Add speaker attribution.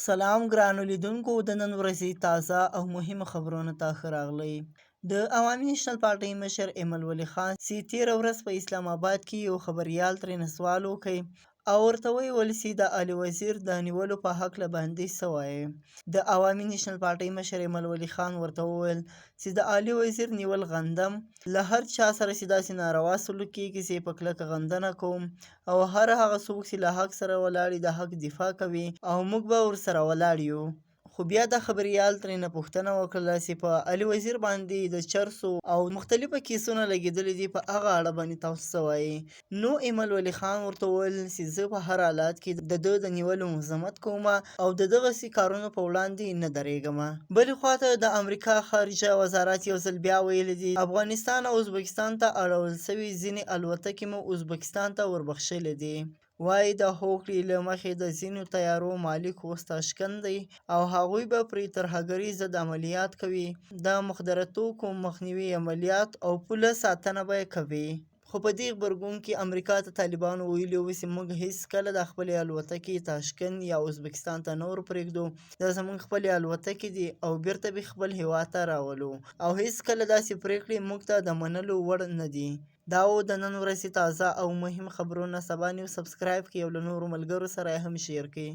Speaker 1: سلام ګرانو لیدونکو، د نن ورځې تازه او مهمو خبرونو ته ښه راغلئ. د عوامي نېشنل پارټۍ مشر ایمل ولي خان چې تېره ورځ په اسلام اباد کې یو خبریال ترېنه سوال وکړ او ورته ویې ویل چې د علي وزیر د نیولو په هکله باندې څه وایې؟ د عوامي نېشنل پارټۍ مشر ایمل ولي خان ورته وویل چې د علي وزیر نیول غندم، له هر چا سره چې داسې ناروا سلوک کېږي زه یې په کلکه غندنه کوم او هر هغه څوک چې له حق سره ولاړ وي د حق دفاع کوي او موږ به ورسره ولاړ یو. خو بیا دا خبریال ترېنه پوښتنه وکړله چې په علي وزیر باندې د چرسو او مختلفه کیسونه لګېدلي دي، په هغه اړه باندې تاسو څه وایئ؟ نو ایمل ولي خان ورته وویل چې زه په هر حالت کې د ده د نیولو مذمت کوم او د دغسې کارونو په وړاندې نه درېږم. بلې خوا ته د امریکا خارجه وزارت یو ځل بیا ویلي دي، افغانستان او ازبکستان ته اړول شوې ځینې الوتکې مو ازبکستان ته وربخښلې دي. وايي د هوکړې له مخې د ځینو طیارو مالک اوس تاشکند دی او هغوی به پرې ترهګرۍ ضد عملیات کوي، د مخدره توکو مخنیوي عملیات او پوله ساتنه به کوي. خو په دې غبرګون کې امریکا ته طالبانو ویلي وو چې موږ هیڅکله دا خپلې الوتکې تاشکند یا ازبکستان ته نه ورپرېږدو، دا زموږ خپلې الوتکې دي او بیرته به خپل هیواد ته راولو او هیڅکله داسې پرېکړې موږ ته د منلو وړ نه دي. دا وو د نن ورځې تازه او مهم خبرونه. سبا نیوز سبسکرایب کړئ او له نورو ملګرو سره یې هم شیر کړئ.